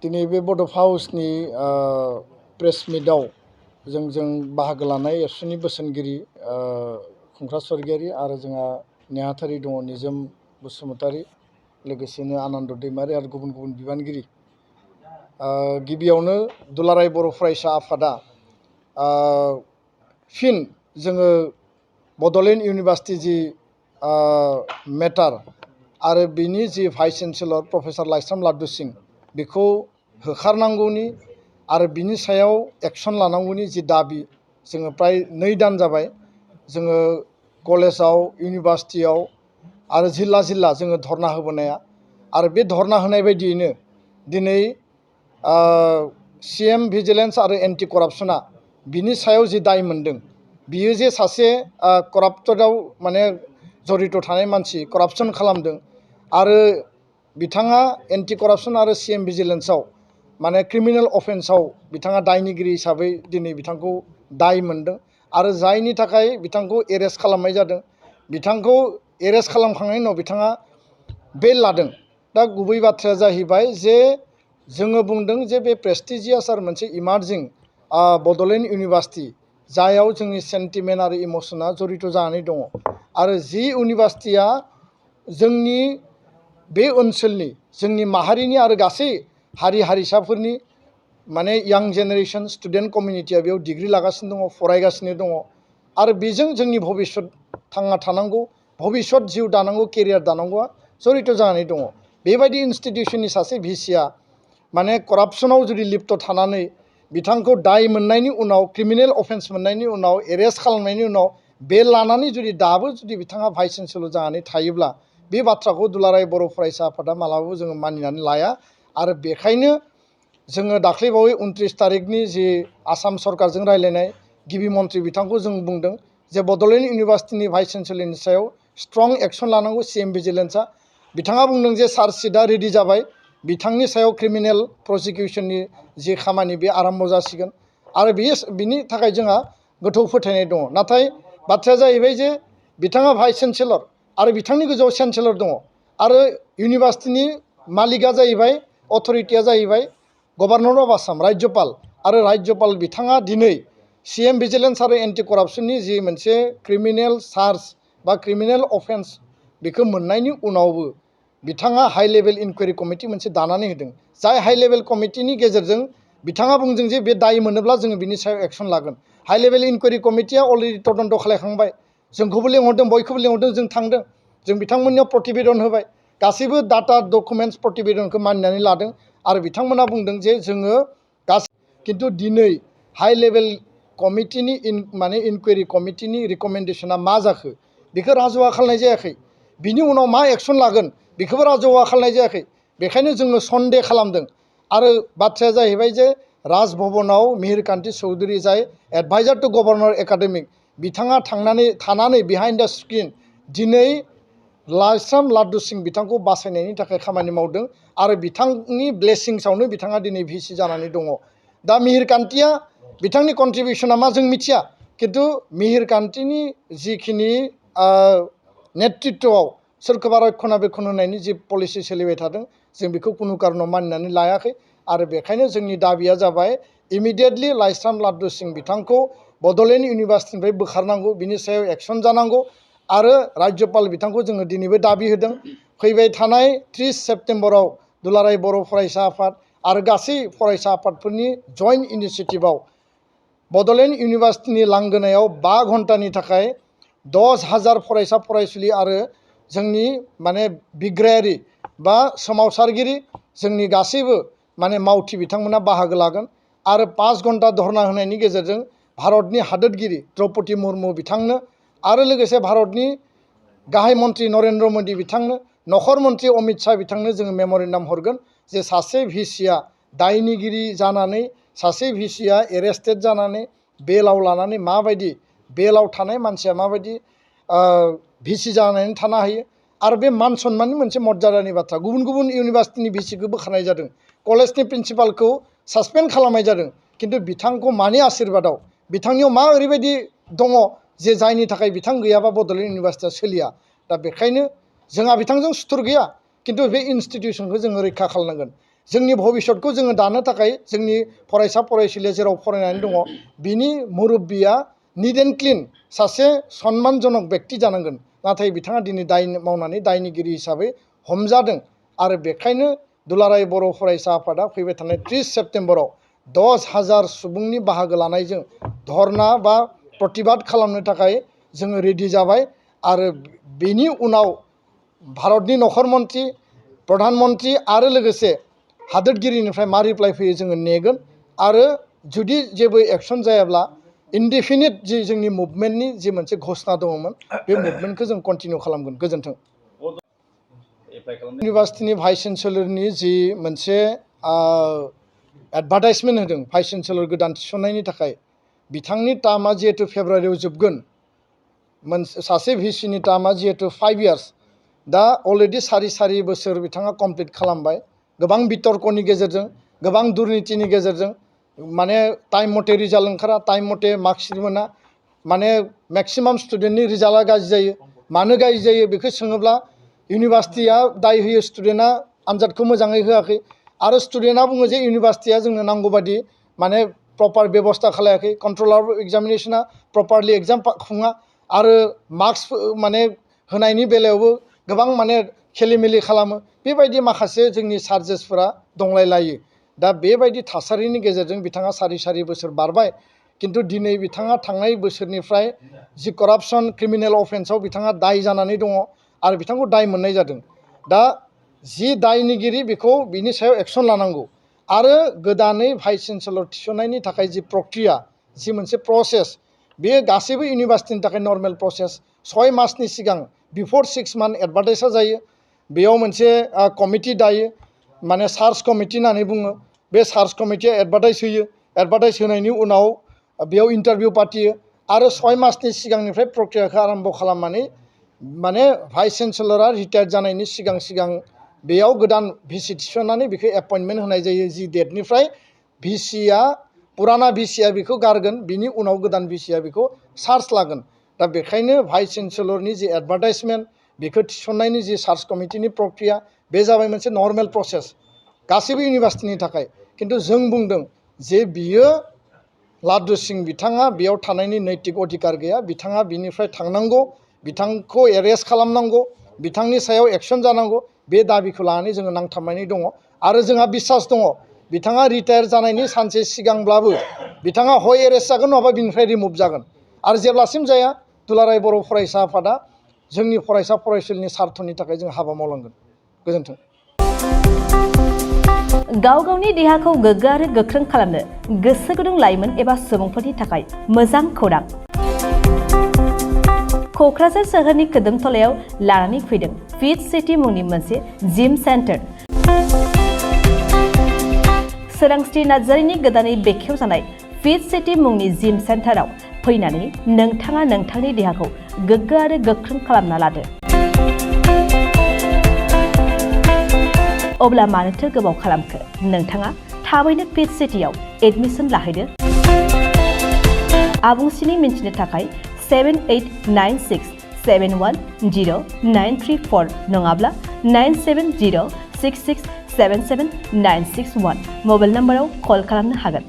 दिनै बे बड'फा हाउसनि प्रेस मिटआव जों बाहागो लानाय एबसुनि बोसोनगिरि खुंख्रा स्वर्गियारि आरो जोंहा नेहाथारि दङ निजोम बसुमतारी लोगोसेनो आनन्द दैमारि आरो गुबुन गुबुन बिबानगिरि गिबियावनो दुलाराय बर' फरायसा आफादा फिन जोङो बड'लेण्ड इउनिभार्सिटि जि मेटार आरो बिनि जि भाइस चेन्सेलर प्रफेसर लाइस्राम लादु सिं बेखौ होखारनांगौनि आरो बिनि सायाव एक्सन लानांगौनि जि दाबि जोङो प्राय 2 दान जाबाय जोङो कलेजाव इउनिभार्सिटियाव आरो जिल्ला जिल्ला जोङो धरना होबोनाया आरो बे धरना होनाय बायदियैनो दिनै सीएम भिजिलेन्स आरो एन्टि करापसना बिनि सायाव जि दाय मोनदों बियो जे सासे कराप्टेडआव माने जड़ित थानाय मानसि करापसन खालामदों आरो बिथाङा एन्टि करापसन आरो सीएम भिजिलेन्सआव माने क्रिमिनेल अफेन्सआव बिथाङा दायनिगिरि हिसाबै दिनै बिथांखौ दाय मोनदों आरो जायनि थाखाय बिथांखौ एरेस्ट खालामनाय जादों बिथांखौ एरेस्ट खालामखांनायनि उनाव बिथाङा बेल लादों। दा गुबै बाथ्राया जाहैबाय जे जोङो बुंदों जे बे प्रेस्टिजियास आरो मोनसे इमार्जिं बड'लेण्ड इउनिभार्सिटि जायाव जोंनि सेन्टिमेन्ट आरो इमसना जड़ित जानानै दङ आरो जि इउनिभार्सिटिया जोंनि बे ओनसोलनि जोंनि माहारिनि आरो गासै हारि हारिसाफोरनि माने यां जेनेरेशन स्टुडेन्ट कमिउनिटिया बेयाव डिग्री लागासिनो दङ फरायगासिनो दङ आरो बेजों जोंनि भबिष्यत थांना थानांगौ भबिष्यत जिउ दानांगौ केरियार दानांगौआ जड़ित जानानै दङ। बेबायदि इनस्टिट्यूशननि सासे भिसिया माने करापसनाव जुदि लिप्त थानानै बिथांखौ दाय मोननायनि उनाव क्रिमिनेल अफेन्स मोननायनि उनाव एरेस्ट खालामनायनि उनाव बेल लानानै जुदि दाबो जुदि बिथाङा भाइस चेन्सेलर जानानै थायोब्ला बे बाथ्राखौ दुलाराय बर' फरायसा आफादा मालाबाबो जोङो मानिनानै लाया आरो बेखायनो जोङो दाख्लैबावै 29 तारिखनि जि आसाम सरकारजों रायलायनाय गिबि मन्थ्रि बिथांखौ जों बुंदों जे बड'लेण्ड इउनिभार्सिटिनि भाइस चेन्सेलरनि सायाव स्ट्रं एक्सन लानांगौ सीएम भिजिलेन्सआ बिथाङा बुंदों जे चार्जशीटआ रेडि जाबाय बिथांनि सायाव क्रिमिनेल प्रसिकिउसननि जि खामानि बे आरम्भ जासिगोन आरो बिनि थाखाय जोंहा गोथौ फोथायनाय दङ। नाथाय बाथ्राया जाहैबाय जे बिथाङा भाइस चेन्सेलर आरो बिथांनि गोजौआव चेन्सेलर दङ आरो इउनिभार्सिटिनि मालिकआ जाहैबाय अथरिटिया जाहैबाय गभर्नर अफ आसाम राज्यपाल आरो राज्यपाल बिथाङा दिनै सीएम भिजिलेन्स आरो एन्टि करापसननि जि मोनसे क्रिमिनेल चार्ज बा क्रिमिनेल अफेन्स बेखौ मोननायनि उनावबो बिथाङा हाई लेभेल इनकुवेरि कमिटि मोनसे दानानै होदों जाय हाई लेभेल कमिटिनि गेजेरजों बिथाङा बुंदों जे बे दाय मोनोब्ला जोङो बिनि सायाव एक्सन लागोन। हाई लेभेल इनकुवेरि कमिटिया अलरेडि तदन्त खालामखांबाय जोंखौबो लेंहरदों बयखौबो लेंहरदों जों थांदों जों बिथांमोननियाव प्रतिवेदन होबाय गासैबो डाटा डकुमेन्ट्स प्रतिवेदनखौ मानिनानै लादों आरो बिथांमोना बुंदों जे जोङो किन्तु दिनै हाई लेभेल कमिटिनि माने इनकुवेरि कमिटिनि रिकमेन्डेशना मा जाखो बेखौ राजौआ खालामनाय जायाखै बिनि उनाव मा एक्सन लागोन बेखौबो राजौआ खालामनाय जायाखै बेखायनो जोङो सन्देह खालामदों आरो बाथ्राया जाहैबाय जे राजभवनाव मिहिरकान्ति चौधुरी जाय एडभाइजार टु गभर्नर एकाडेमिक बिथाङा थानानै बिहाइन्ड द स्क्रिन दिनै लाइस्राम लादु सिं बिथांखौ बासायनायनि थाखाय खामानि मावदों आरो बिथांनि ब्लेसिंसावनो बिथाङा दिनै भिसि जानानै दङ। दा मिहिरकान्तिया बिथांनि कन्ट्रिबिउसना मा जों मिथिया किन्तु मिहिरकान्तिनि जिखिनि नेतृत्वआव सोरखौबा रक्षनाबेक्षन होनायनि जि पलिसि सोलिबाय थादों जों बेखौ कुनु कारनाव मानिनानै लायाखै आरो बेखायनो जोंनि दाबिया जाबाय इमिडियेटलि लाइस्राम लादु सिं बिथांखौ बड'लेण्ड इउनिभार्सिटिनिफ्राय बोखारनांगौ बिनि सायाव एक्सन जानांगौ आरो राज्यपाल बिथांखौ जोङो दिनैबो दाबि होदों फैबाय थानाय 30 सेप्तेम्बराव दुलाराय बर' फरायसा आफाद आरो गासै फरायसा आफादफोरनि जइन्ट इनिसिएटिभआव बड'लेण्ड इउनिभार्सिटिनि लांगोनायाव 5 घन्टानि थाखाय 10,000 फरायसा फरायसुलि आरो जोंनि माने बिग्रायारि बा सोमावसारगिरि जोंनि गासैबो माने मावथि बिथांमोना बाहागो लागोन आरो 5 घन्टा धरना होनायनि गेजेरजों भारतनि हादोरगिरि द्रौपदी मुर्मु बिथांनो आरो लोगोसे भारतनि गाहाय मन्त्रि नरेन्द्र मोदी बिथांनो नखर मन्त्रि अमित शाह बिथांनो जोङो मेम'रेन्डाम हरगोन जे सासे भिसिया दायनिगिरि जानानै सासे भिसिया एरेस्टेड जानानै बेलाव लानानै माबायदि बेलाव थानाय मानसिया माबायदि भिसि जानानै थानो हायो आरो बे मान सन्माननि मोनसे मर्यादानि बाथ्रा गुबुन गुबुन इउनिभार्सिटिनि भिसिखौ बोखारनाय जादों कलेजनि प्रिन्सिपालखौ सासपेन्ड खालामनाय जादों किन्तु बिथांखौ मानि आशीर्बादाव बिथांनियाव मा ओरैबायदि दङ जे जायनि थाखाय बिथां गैयाबा बड'लेण्ड इउनिभार्सिटिया सोलिया दा बेखायनो जोंहा बिथांजों सुथुर गैया किन्तु बे इनस्टिट्यूशनखौ जोङो रैखा खालामनांगोन जोंनि भबिष्यतखौ जोङो दानो थाखाय जोंनि फरायसा फरायसुलिया जेराव फरायनानै दङ बिनि मुरब्बिया निट एन्ड क्लिन सासे सन्मानजनक बेक्ति जानांगोन। नाथाय बिथाङा दिनै दाय मावनानै दायनिगिरि हिसाबै हमजादों आरो बेखायनो दुलाराय बर' फरायसा आफादा फैबाय थानाय 30 सेप्तेम्बराव 10,000 सुबुंनि बाहागो लानायजों धर्ना बा प्रतिबाद खालामनो थाखाय जोङो रेडि जाबाय आरो बेनि उनाव भारतनि नखर मन्त्रि प्रधानमन्त्रि आरो लोगोसे हादोरगिरिनिफ्राय मा रिप्लाइ फैयो जोङो नेगोन आरो जुदि जेबो एक्सन जायाब्ला इनडेफिनिट जि जोंनि मुभमेन्टनि जि मोनसे घोषणा दङमोन बे मुभमेन्टखौ जों कन्टिनिउ खालामगोन। गोजोन्थों। इउनिभार्सिटिनि भाइस चेन्सेलरनि जि मोनसे एडभार्टाइजमेन्ट होदों भाइस चेन्सेलर गोदान थिसननायनि थाखाय बिथांनि टार्मआ जिहेतु फेब्रुवारियाव जोबगोन सासे भिसिनि टार्मआ जिहेतु 5 इयार्स दा अलरेडि सारि बोसोर बिथाङा कमप्लिट खालामबाय गोबां बितर्कनि गेजेरजों गोबां दुर्नितिनि गेजेरजों माने टाइम मथे रिजाल्ट ओंखारा टाइम मथे मार्कशीट मोना माने मेक्सिमाम स्टुडेन्टनि रिजाल्टआ गाज्रि जायो। मानो गाज्रि जायो बेखौ सोङोब्ला इउनिभार्सिटिया दाय होयो स्टुडेन्टआ आनजादखौ मोजाङै होआखै आरो स्टुडेन्टआ बुङो जे इउनिभार्सिटिया जोंनो नांगौ बादि माने प्रपार बेबस्था खालायाखै कन्ट्रलार एग्जामिनेशना प्रपारलि एग्जाम खुङा आरो मार्क्स माने होनायनि बेलायावबो गोबां माने खेलिमेलि खालामो बेबायदि माखासे जोंनि चार्जेसफोरा दंलायलायो। दा बेबायदि थासारिनि गेजेरजों बिथाङा सारि बोसोर बारबाय किन्तु दिनै बिथाङा थांनाय बोसोरनिफ्राय जि करापसन क्रिमिनेल अफेन्सआव बिथाङा दाय जानानै दङ आरो बिथांखौ दाय मोननाय जादों। दा जि दायनिगिरि बेखौ बिनि सायाव एक्सन लानांगौ आरो गोदानै भाइस चेन्सेलर थिसननायनि थाखाय जि प्रक्रिया जि मोनसे प्रसेस बेयो गासैबो इउनिभार्सिटिनि थाखाय नर्मेल प्रसेस 6 मासनि सिगां बिफोर 6 मान्थ एडभार्टाइजआ जायो बेयाव मोनसे कमिटि दायो माने सार्च कमिटि होननानै बुङो बे सार्च कमिटिया एडभार्टाइज होयो एडभार्टाइज होनायनि उनाव बेयाव इन्टारभिउ पातियो आरो 6 मासनि सिगांनिफ्राय प्रक्रियाखौ आरम्भ खालामनानै माने भाइस चेन्सेलरा रिटायार्ड जानायनि सिगां बेयाव गोदान भिसि थिसननानै बेखौ एपइन्टमेन्ट होनाय जायो जि डेटनिफ्राय भिसिया पुराना भिसिया बेखौ गारगोन बिनि उनाव गोदान भिसिया बेखौ चार्ज लागोन। दा बेखायनो भाइस चेन्सेलरनि जि एडभार्टाइजमेन्ट बेखौ थिसननायनि जि सार्च कमिटिनि प्रक्रिया बे जाबाय मोनसे नर्मेल प्रसेस गासैबो इउनिभार्सिटिनि थाखाय किन्तु जों बुंदों जे बियो लादु सिं बिथाङा बेयाव थानायनि नैतिक अधिकार गैया बिथाङा बिनिफ्राय थांनांगौ बिथांखौ एरेस्ट खालामनांगौ बिथांनि सायाव एक्सन जानांगौ बे दाबिखौ लानानै जोङो नांथाबनानै दङ आरो जोंहा बिसास दङ बिथाङा रिटायार जानायनि सानसे सिगांब्लाबो बिथाङा हय एरेस्ट जागोन नङाबा बिनिफ्राय रिमुभ जागोन आरो जेब्लासिम जाया दुलाराय बर' फरायसा आफादा जोंनि फरायसा फरायसुलिनि स्वार्थनि थाखाय जों हाबा मावलांगोन। गोजोन्थों। गाव गावनि देहाखौ गोग्गो आरो गोख्रों खालामनो गोसो गुदुं लाइमोन एबा सुबुंफोरनि थाखाय मोजां खौरां क'क्राझार सोहोरनि खोदोमथलायाव लानानै फैदों फिट सिटी मुंनि मोनसे जिम सेन्टार। सोरांस्रि नार्जारिनि गोदानै बेखेवजानाय फिट सिटी मुंनि जिम सेन्टाराव फैनानै नोंथाङा नोंथांनि देहाखौ गोग्गो आरो गोख्रों खालामना लादो। अब्ला मानोथो गोबाव खालामखो नोंथाङा थाबैनो फिट सिटीआव एडमिसन लाहैदो। आबुंसिनै मिन्थिनो थाखाय 7896710934 नङाब्ला 9706677961 मबाइल नाम्बाराव कल खालामनो हागोन।